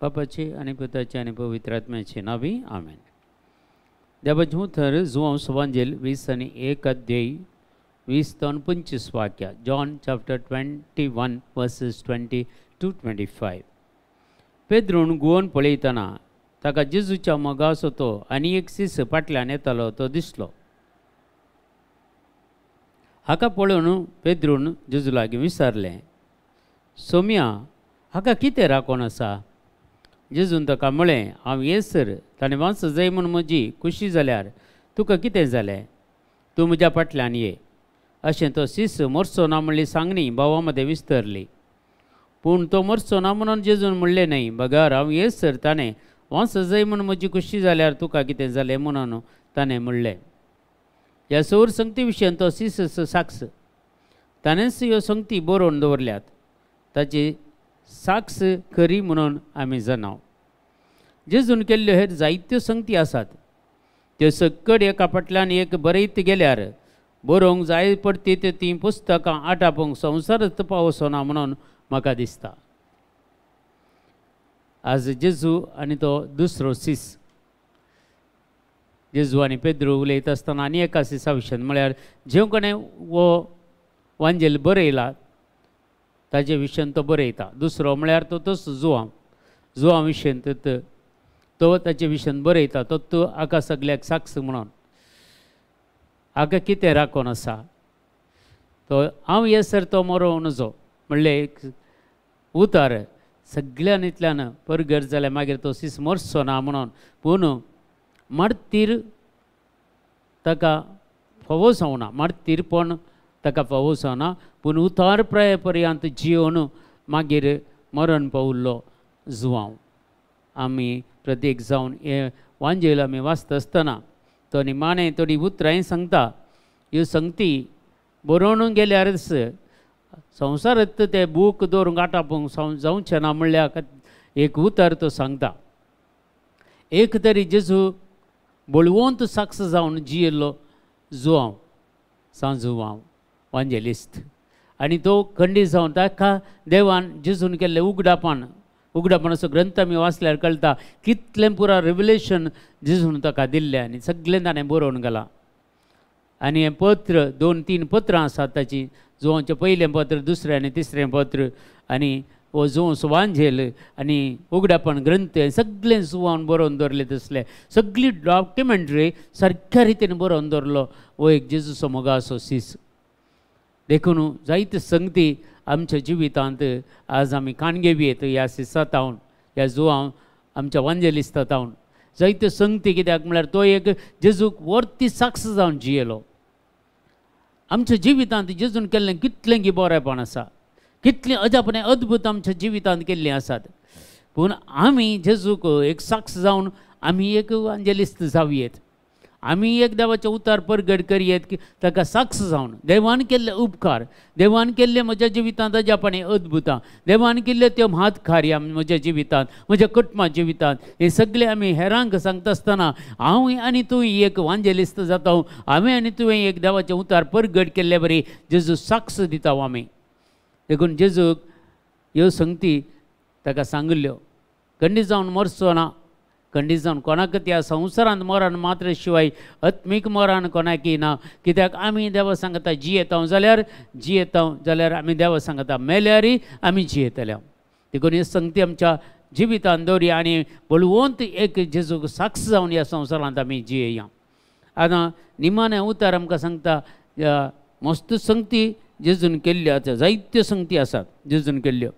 बापाचे आनी पुताचे आनी पवित्र आत्म्याचे नांवी आमेन. देवाचें उतर जुवांव सुवांजेल 20 आनी 1 अध्याय 20 ते 25 वाक्या, John chapter 21 verses 20 to 25. पेद्रून घुंवोन पळयतना ताका जेजूच्या मोगाचो तो आनी एक सीस फाटल्यान येतालो तो दिसलो. हाका पळोवन पेद्रून जेजू लागीं विचारलें, सोम्या, हाका कितें राखून आसा? जेजून ताका म्हळें, हांव येसर ताणें वाच जाय म्हूण म्हजी खुशी जाल्यार तुका कितें जालें? तूं म्हज्या फाटल्यान ये. अशें तो सीस मरचो ना म्हणली सांगणी भावा मदें विस्तरली. पूण तो मरचो ना म्हणून जेजून म्हणलें न्हय, बगर हांव येसर ताणें वाच जाय म्हूण म्हजी खुशी जाल्यार तुका कितें जालें म्हणून ताणें म्हणलें. ह्या सौर संगती विशयान तो सीस साक्ष, ताणेंच ह्यो संगती बरोवन दवरल्यात. ताची साक्ष खरी म्हणून आमी जाणाव. जेजून केल्ल्यो हेर जायत्यो संगती आसात. त्यो सक्कड एका फाटल्यान एक बरयत गेल्यार बरोवंक जाय पडटी तीं पुस्तकां आटापूंक संवसारच पावचो ना म्हणून म्हाका दिसता. आज जेजू आनी तो दुसरो सीस, जेजू आनी पेद्रू उलयता आसतना आनी एका सिसा विशयान, म्हळ्यार जे कोणें हो वांजेल बरयला ताजे विशयान तो बरयता. दुसरो म्हळ्यार तो तोच जुवांव, जुवांव विशयान तो ताचे विशयान बरयता. तो तूं हाका सगल्याक साक्ष म्हणून हाका कितें राखून आसा? तो हांव येसर तो मरोवं नजो म्हणलें एक उतार सगळ्यान इतल्यान परगट जाल्यार मागीर तो सीस मरचो ना म्हणून. पूण मार्तीर ताका फावो जावना, मार्तीरपण ताका फावो जावना, पूण उतार प्राय पर्यंत जियोवन मागीर मरण पावल्लो जुवांव. आमी प्रत्येक जावन हे वांजेल आमी वाचता आसतना तो निमाणें थोडी उतरांय सांगता. ह्यो संगती बरोवन गेल्यारच संवसारांत ते बूक दवरूंक आटापूंक जावचें ना म्हणल्यार एक उतर तो सांगता. एक तरी जेजू बळवंत साक्ष जावन जियेल्लो जुवांव, सांजुवांव वांजेलिस्त, आनी तो खंडीत जावन ताका देवान जेजून केल्लें उगडापण, उगडापणाचो ग्रंथ आमी वाचल्यार कळटा कितलें पुरा रेवलेशन जेजून ताका दिल्लें आनी सगळें ताणें बरोवन घालां. आनी हें पत्र, 2-3 पत्रां आसात ताचीं, जुवांचें पयलें पत्र, दुसरें आनी तिसरें पत्र, आनी हो जुवांव वांजेल आनी उगडापण ग्रंथ सगळें जुवान बरोवन दवरलें. तसलें सगळी डॉक्युमेंट्री सारक्या रितीन बरोवन दवरलो हो एक जेजूचो मोगाचो सीस. देखून जायते संगती आमच्या जिवितांत आज आमी काणगेवयेत ह्या सिसातावन, ह्या जुवांव आमच्या वांजेलिस्तातावन जायते संगती. कित्याक म्हळ्यार तो एक जेजूक वर्ती साक्ष जावन जियेलो. आमच्या जिवितांत जेजून केल्लें कितलें गी बरेंपण आसा, कितलीं अजापणां अद्भुत आमच्या जिवितांत केल्लीं आसात. पूण आमी जेजूक एक साक्ष जावन आमी एक वांजेलिस्त जावयेत, आमी एक देवाचें उतार परगट करयेत की ताका साक्ष जावन देवान केल्ले उपकार, देवान केल्ले म्हज्या जिवितांत अजापणां अद्भुतां, देवान केल्ले त्यो म्हात कार्यां म्हज्या जिवितांत, म्हज्या कुटुंबा जिवितांत, हें सगळें आमी हेरांक सांगता आसतना हांव आनी तूं एक वांजेलिस्त जाता. हांवें आनी तुवें एक देवाचें उतार परगट केल्ले बरी जेजू साक्ष दिता आमी. देखून जेजूक ह्यो संगती ताका सांगिल्ल्यो. खंडीत जावन मरचो ना, खंडीत जावन कोणाक त्या संवसारांत मरण मात्र शिवाय आत्मीक मरण कोणाकय ना. कित्याक आमी देवा सांगता जियेता जाल्यार जियेता, जाल्यार आमी देवा सांगता मेल्यारय आमी जियेतले. देखून ही संगती आमच्या जिवितांत दवरया आनी बळवंत एक जेजूक साक्ष जावन ह्या संवसारांत आमी जियेया. आतां निमाणें उतार आमकां सांगता मस्त संगती जेजून केल्ल्यो आतां जायत्यो संगती आसात जेजून केल्ल्यो.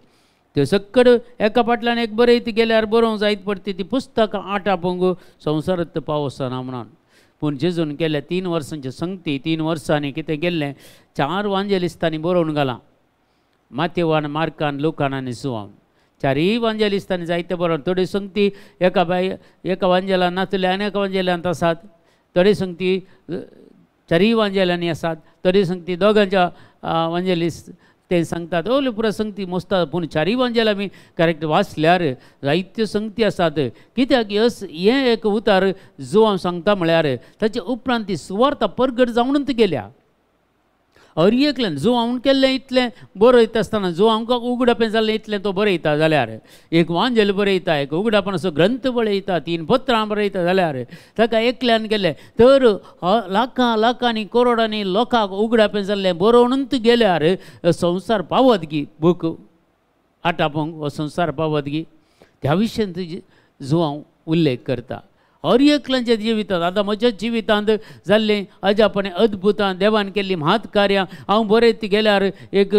त्यो सक्कड एका फाटल्यान एक बरयत गेल्यार बरोवंक जायत पडटी ती पुस्तकां आटापूंक संवसारांत पावसना म्हणून. पूण जेजून केल्ल्या 3 वर्सांची संगती, 3 वर्सांनी कितें केल्लें 4 वांजेलिस्तांनी बरोवन घालां, मातेवान, मार्कान, लुकान आनी जुवान. 4 वांजेलिस्तांनी जायते बरोवन, थोडी संगती एका बाय एका वांजेलान नासले आनी एका वांजेलांत आसात, थोडी संगती 4 वांजेलांनी आसात, थोडी संगती दोगांच्या वांजेलिस्त ते सांगतात. ओले पुरा संगती मस्त. पूण 4 वांजेल आमी करेक्ट वाचल्यार जायत्यो संगती आसात. कित्याक यस हें एक उतार जुवांव सांगता म्हळ्यार ताचे उपरांत ती सुवार्ता परगट जावनूच गेल्या. हर एकल्यान जो हांव केल्लें इतलें बरयता आसतना जो आमकां उगडापें जाल्लें इतलें तो बरयता जाल्यार एक वांजेल बरयता, एक उगडापणाचो ग्रंथ बरयता, 3 पत्रां बरयता जाल्यार ताका एकल्यान केल्लें तर लाखां लाखांनी करोडांनी लोकांक उगडापें जाल्लें बरोवनूच गेल्यार संवसार पावत गी, बूक आटापूंक हो संवसार पावत गी. त्या विशयांत जो हांव उल्लेख करता हर एकल्याच्या जिवितांत. आतां म्हज्या जिवितांत जाल्लें अजापणे अद्भुतां देवान केल्लीं म्हात कार्यां हांव बरयत गेल्यार एक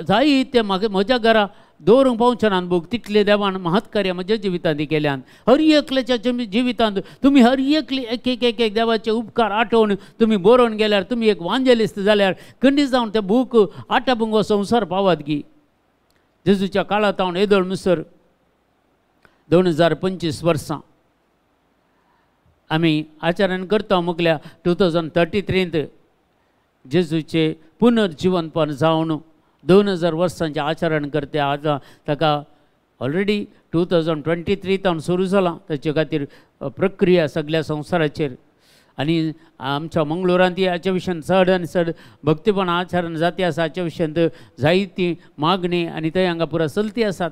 जाय तें म्हाका म्हज्या घरा दवरूंक पावचें ना बूक, तितलें देवान म्हात कार्यां म्हज्या जिवितांत केल्यान. हर एकल्याच्या जिवितांत तुमी हर एकली एक एक एक एक देवाचे उपकार आठोवन तुमी बरोवन गेल्यार तुमी एक वांजेलिस्त जाल्यार खंडीत जावन ते बूक आटापूंक हो संवसार पावत गी. जेजूच्या काळांत हांव येदोळ मुसर 2025 वर्सां आमी आचरण करता मुगल्या 2033 जेजूचे पुनर्जिवनपण जावन 2000 वर्सांचें आचरण करते. आतां ताका ऑलरेडी 2023 तावन सुरू जालां ताचे खातीर प्रक्रिया सगळ्या संवसाराचेर. आनी आमच्या मंगळुरांत हाच्या विशयान चड आनी चड भक्तीपण आचरण जाती आसा. हाच्या विशयांत जायती मागणी आनी थंय हांगा पुरा चलती आसात.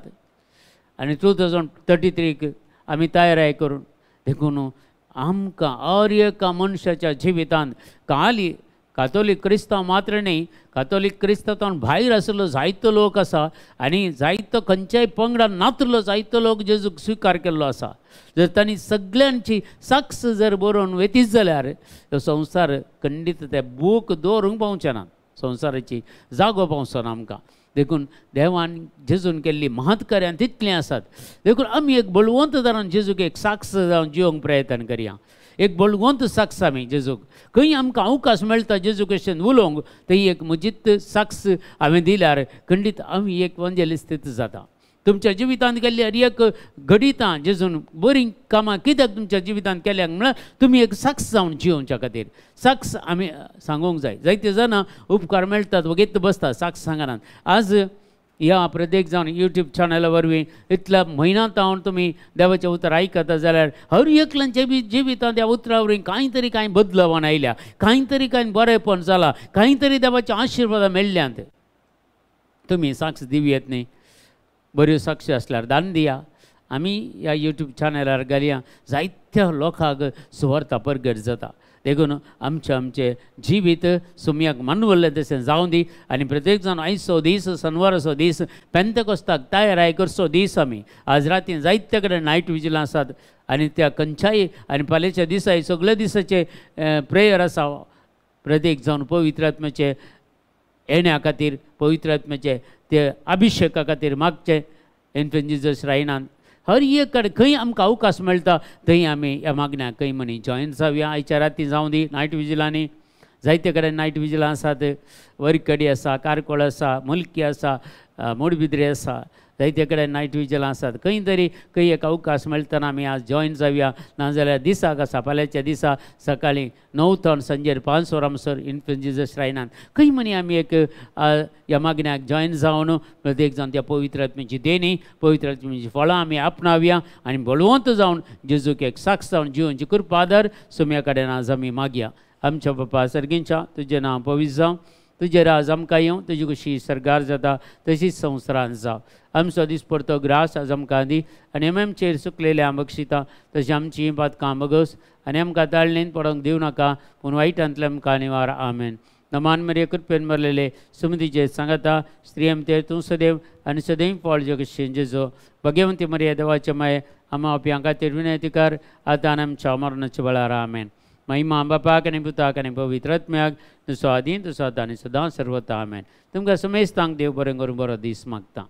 आनी 2033 आमी तयाराय करून देखून आमकां हर एका मनशाच्या जिवितांत काली कातोलीक क्रिस्तांव मात्र न्ही, कातोलीक क्रिस्तांव भायर आशिल्लो जायतो लोक आसा आनी जायतो खंयच्याय पंगडान नातलो जायतो लोक जेजूक स्विकार केल्लो आसा. जर तांणी सगल्यांची साक्ष जर बरोवन वेतीच जाल्यार संवसार खंडीत ते बूक दवरूंक पावचे ना, संवसाराची जागो पावचो ना आमकां. देखून देवान जेजून केल्ली महत् कार्यां तितलीं आसात. देखून आमी एक बळवंत जावन जेजूक एक साक्ष जावन जिवंक प्रयत्न करया. एक बळवंत साक्ष आमी जेजूक खंय आमकां अवकाश मेळटा जेजू कशेन उलोवंक थंय एक म्हजीत साक्ष हांवें दिल्यार खंडीत आमी एक वंजेलिस्तीत जाता. तुमच्या जिवितांत केल्ली हर एक घडितां जेजून बरीं कामां कित्याक तुमच्या जिवितांत केल्या म्हळ्यार तुमी एक साक्ष जावन जिवच्या खातीर साक्ष आमी सांगूंक जाय. जायते जाणां उपकार मेळटात वगीत बसतात साक्ष सांगनात. आज ह्या प्रत्येक जावन यूट्यूब चॅनला वरवीं इतल्या म्हयन्यांत हांव तुमी देवाचें उतर आयकता जाल्यार हर एकल्याच्या बी जिवितांत ह्या उतरा वरवीं कांय तरी कांय बदलवण आयल्या, कांय तरी कांय बरेपण जालां, कांय तरी देवाच्या आशिर्वादां मेळ्ळ्यांत. तुमी साक्ष दिवयेत न्ही, बऱ्यो साक्षी आसल्यार दान दिया. आमी ह्या यूट्यूब चॅनलार घालया, जायत्या लोकांक सुवार्ता परगट जाता. देखून आमचें आमचें जिवीत सुमयाक मानवल्लें तशें जावं दी. आनी प्रत्येक जाण आयचो दीस सनवाराचो दीस पेंतकोस्ताक तयाराय करचो दीस. आमी आज रातीन जायते कडेन नायट विजिलां आसात आनी त्या खंयच्याय आनी फाल्यांच्या दिसाय सगल्या दिसाचे प्रेयर आसा. प्रत्येक जावन पवित्र आत्म्याचे येण्या खातीर पवित्र आत्म्याचे ते अभिशेका खातीर मागचें इन्फंट जीजस श्रायनान. हर एक कडेन खंय आमकां अवकाश मेळटा थंय आमी ह्या मागण्याक खंय मनी जॉयन जावया. आयच्या राती जावं दी नायट विजिलांनी, जायते कडेन नायट विजिलां आसात. वरकडी आसा, कारकोळ आसा, मुलकी आसा, मोडबिद्री आसा, जायते कडेन नायट विजिलां आसात. खंय तरी खंय एक अवकाश मेळटना आमी आज जॉयन जावया. नाजाल्यार दिसाक आसा फाल्यांच्या दिसा सकाळीं 9 ते सांजेर 5 वरां म्हणसर इन्फंट जीजस श्रायनान खंय मनी आमी एक ह्या मागण्याक जॉयन जावन प्रत्येक जावन त्या पवित्र आत्म्याची देणी पवित्र आत्म्याची फळां आमी आपणावया आनी बळवंत जावन जेजूक एक साक्ष जावन जिवनची कृपा आदार सुम्या कडेन आज आमी मागया. आमच्या बापा सर्गींच्या तुजें नांव पवित्र जावं, तुजें राज आमकां येवं, तुजी कशी सर्गार जाता तशीच संवसारांत जावं. आमचो दिसपडतो ग्रास आज आमकां दी आनी आमी आमचेर चुकलेले बक्षिता तशी आमची पातकां बगस आनी आमकां ताळणेन पडोंक दिवं नाका पूण वायटांतले आमकां निवार. आमेन. नमान मरिये कृपेन भरलेले सुमतीचे सांगता स्त्रियम ते तूं सदैव आनी सदैव फळ जगशीन जेजो. भगवंती मरिये देवाचे माये आमा आपयां खातीर विनंती कर आतां आनी आमच्या मरणाच्या वेळार. आमेन. महिमा बापाक आनी पुताक आनी पवित्र आत्म्याक जसो आदीं तसो आतां आनी सदां सर्वता. आमेन. तुमकां समेस्तांक देव बरें करूं बरो दीस मागता.